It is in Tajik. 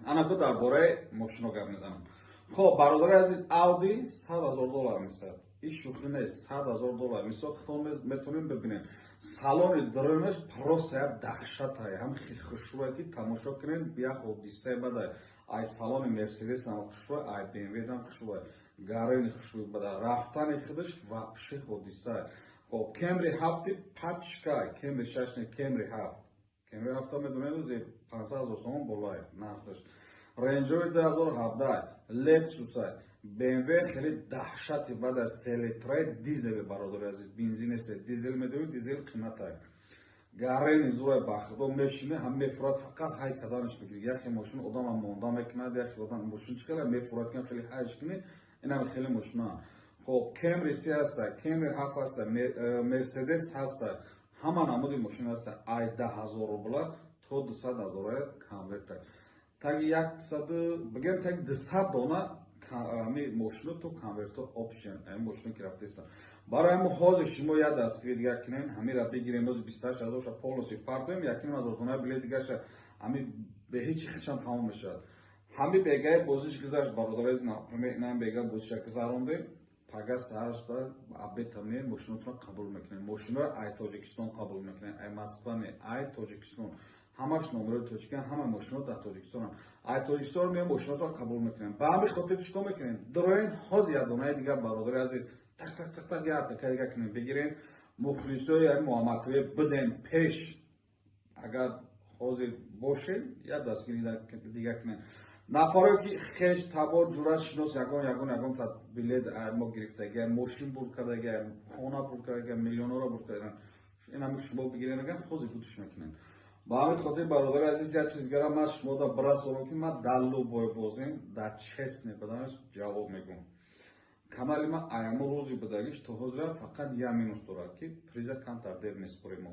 Анаку дар бораи мошино гап мезанам. Хоб, бародари азиз, Ауди 100 000 доллар месад. Ин шӯхӣ нест, 100 000 доллар. Мисол, худтон метавонем бибинем, салони дурунаш просто як даҳшатае, ҳам хушрӯе, ки тамошо кунем, як ҳодисаи бадай. Ай салони Мерседес ҳам хушрӯй, ай БМВ ҳам хушрӯй, гарени хушрӯй бада, рафтани худаш вообще ҳодиса. Хоб, Кемри ҳафти пачка, Кемри шаш не, Кемри ҳафт. Кемри ҳафта медонед, ӯзи 500 000 сомон болай нархаш. Рейнҷ Ровер 2017, Лексуса, БМВ хеле даҳшати баъд аз селитраи дизели. Бародари азиз, бензин нест, дизел медои, дизел қиматай. Гарени зурай, ба худо, мешине, ҳам мефурад, фақат ҳай каданаш мегири. Яхе мошин одамам монда мекунад, яхе одам мошин чи хеле мефурад, ки хеле ҳайш кунӣ, инам хеле мошина. Хоб, Кемри се ҳаста, Кемри ҳафт ҳаста, Мерседес ҳаста, ҳама намуди мошин ҳаста, ай 10 000 рубла то 200 000 конверта. Таги яксаду бигем, таги 200 дона ҳами мошино то конверто опшн ҳами мошино ки рафтаистанд. Барои ҳамо ҳозир шумо як дастгири дигар кунем, ҳамира бигирем. Бози 28 ҳазорша полностью партоем, 1,5 ҳазор дона билет дигарша ҳами бе ҳеҷ хичам тамом мешавад. Ҳами бегаи бозиш гузашт, бародари, например, инам бега бозиша гузарондем, пага саҳаршда обед та меем, мошинотро қабул мекунем. Мошиноро ай Тоҷикистон қабул мекунем, ай Москва не, ай Тоҷикистон. Ҳамаш номерои тоҷикан, ҳама мошино дар Тоҷикистонам. Ай Тоҷикистон меем, мошинотро қабул мекунем. Ба ҳамин хотир чӣ кор мекунем? Дуроен ҳозир як донаи дигар, бародари азиз, так так так так як така дигар кунем, бигирем. Мухлисои Муҳаммадқулӣ бидем пеш, агар ҳозир бошем, як дастгири дигар кунем. Нафаре ки хеш, табор, ҷурат, шинос, ягон ягон ягон та билет мо гирифтага, мошин бурд кардага, хона бурд кардага, миллионҳоро бурд кардан, ин ҳами шумо бигирен, агар ҳозир гудиш мекунем. Ба ҳамин хотир, бародари азиз, як чиз гара ман шумода бирасонам, ки ман дар любой бозем, дар честный буданаш ҷавоб мегӯм. Канали ман аямо рӯзи будагиш то ҳозира фақат як минус дорад, ки приза камтар дер месупорем мо.